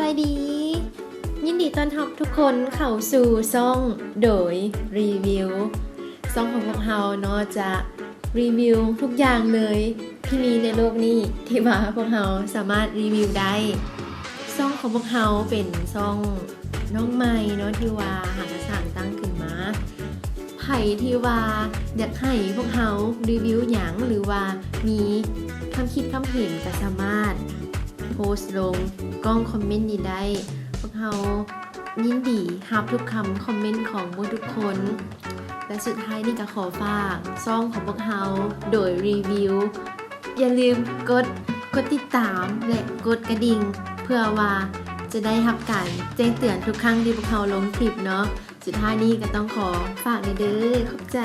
ສະບາຍດີ ຍິນດີຕ້ອນຮັບທຸກຄົນເຂົ້າສູ່ຊ່ອງໂດຍຣີວິວ. ຊ່ອງຂອງພວກເຮົາເນາະ ຈະຣີວິວທຸກຢ່າງເລີຍທີ່ມີໃນໂລກນີ້ ທີ່ວ່າພວກເຮົາສາມາດຣີວິວໄດ້. ຊ່ອງຂອງພວກເຮົາເປັນຊ່ອງນ້ອງໃໝ່ເນາະ ທີ່ວ່າຫາກະສ້າງຕັ້ງຂຶ້ນມາ. ໃຜທີ່ວ່າຢາກໃຫ້ພວກເຮົາຣີວິວຫຍັງ ຫຼືວ່າມີຄຳຄິດຄຳເຫັນ ກະສາມາດໂພສລົງກ່ອງຄອມເມັນນີ້ໄດ້. ພວກເຮົາຍິນດີຮັບທຸກຄຳຄອມເມັນຂອງໝູ່ທຸກຄົນ. ແລະ ສຸດທ້າຍນີ້ກະຂໍຝາກຊ່ອງຂອງພວກເຮົາໂດຍຣີວິວ. ຢ່າລືມກົດ ກົດຕິດຕາມ ແລະ ກົດກະດິ່ງ ເພື່ອວ່າຈະໄດ້ຮັບການແຈ້ງເຕືອນທຸກຄັ້ງທີ່ພວກເຮົາລົງຄລິບເນາະ. ສຸດທ້າຍນີ້ກະຕ້ອງຂໍຝາກແດ່ເດີ. ຂອບໃຈ.